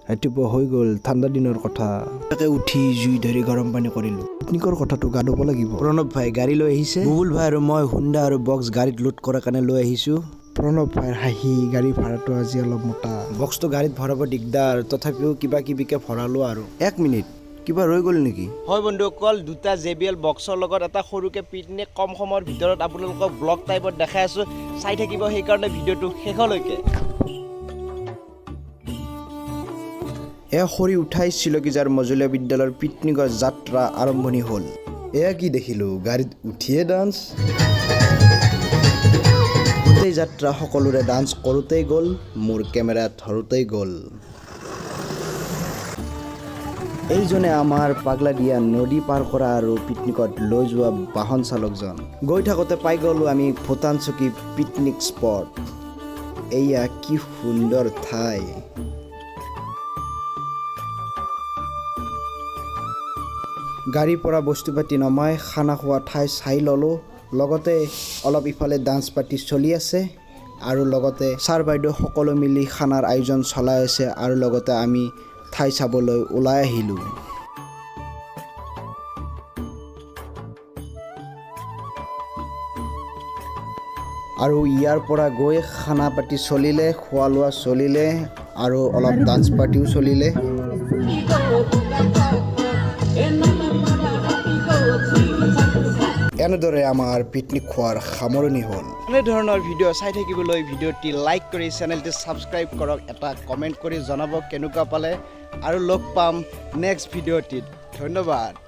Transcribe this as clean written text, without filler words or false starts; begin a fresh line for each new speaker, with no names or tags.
ৰাতিপুৱা হৈ গ'ল। ঠাণ্ডা দিনৰ কথা। তাকে উঠি জুই ধৰি গৰম পানী কৰিলোঁ। পিকনিকৰ কথাটো গা ধুব লাগিব। প্ৰণৱ ভাই গাড়ী লৈ আহিছে। বুবুল ভাই আৰু মই হুণ্ডা আৰু বক্স গাড়ীত লোড কৰাৰ কাৰণে লৈ আহিছোঁ। প্ৰণৱ ভাইৰ হাঁহি, গাড়ী ভাড়াটো আজি অলপ মোটা। বক্সটো গাড়ীত ভৰাব দিগদাৰ, তথাপিও কিবা কিবিকে ভৰালোঁ। আৰু এক মিনিট, কিবা ৰৈ গ'ল নেকি?
হয় বন্ধুসকল, দুটা জেবিএল বক্সৰ লগত এটা সৰুকৈ পিকনিক কম সময়ৰ ভিতৰত আপোনালোকক ব্লগ টাইপত দেখাই আছোঁ। চাই থাকিব সেইকাৰণে ভিডিঅ'টো শেষলৈকে।
এয়া খৰি উঠাই চিলকিজাৰ মজলীয়া বিদ্যালয়ৰ পিকনিকৰ যাত্ৰা আৰম্ভণি হ'ল। এয়া কি দেখিলোঁ, গাড়ীত উঠিয়ে ডান্স! গোটেই যাত্ৰা সকলোৰে ডান্স কৰোঁতেই গ'ল, মোৰ কেমেৰা ধৰোঁতেই গ'ল। এইজনে আমাৰ পাগলাদিয়া নদী পাৰ কৰা আৰু পিকনিকত লৈ যোৱা বাহন চালকজন। গৈ থাকোঁতে পাই গ'লোঁ আমি ভূটান চকী পিকনিক স্পট। এয়া কি সুন্দৰ ঠাই! গাড়ীৰ পৰা বস্তু পাতি নমাই খানা খোৱা ঠাই চাই ল'লোঁ। লগতে অলপ ইফালে ডান্স পাৰ্টি চলি আছে আৰু লগতে ছাৰ বাইদেউ সকলো মিলি খানাৰ আয়োজন চলাই আছে আৰু লগতে আমি ঠাই চাবলৈ ওলাই আহিলোঁ। আৰু ইয়াৰ পৰা গৈ খানা পাতি চলিলে, খোৱা লোৱা চলিলে আৰু অলপ ডান্স পাৰ্টিও চলিলে। এনেদৰে আমাৰ পিকনিক খোৱাৰ সামৰণি হ'ল।
এনেধৰণৰ ভিডিঅ' চাই থাকিবলৈ ভিডিঅ'টি লাইক কৰি চেনেলটি ছাবস্ক্ৰাইব কৰক, এটা কমেণ্ট কৰি জনাব কেনেকুৱা পালে আৰু লগ পাম নেক্সট ভিডিঅ'টিত। ধন্যবাদ।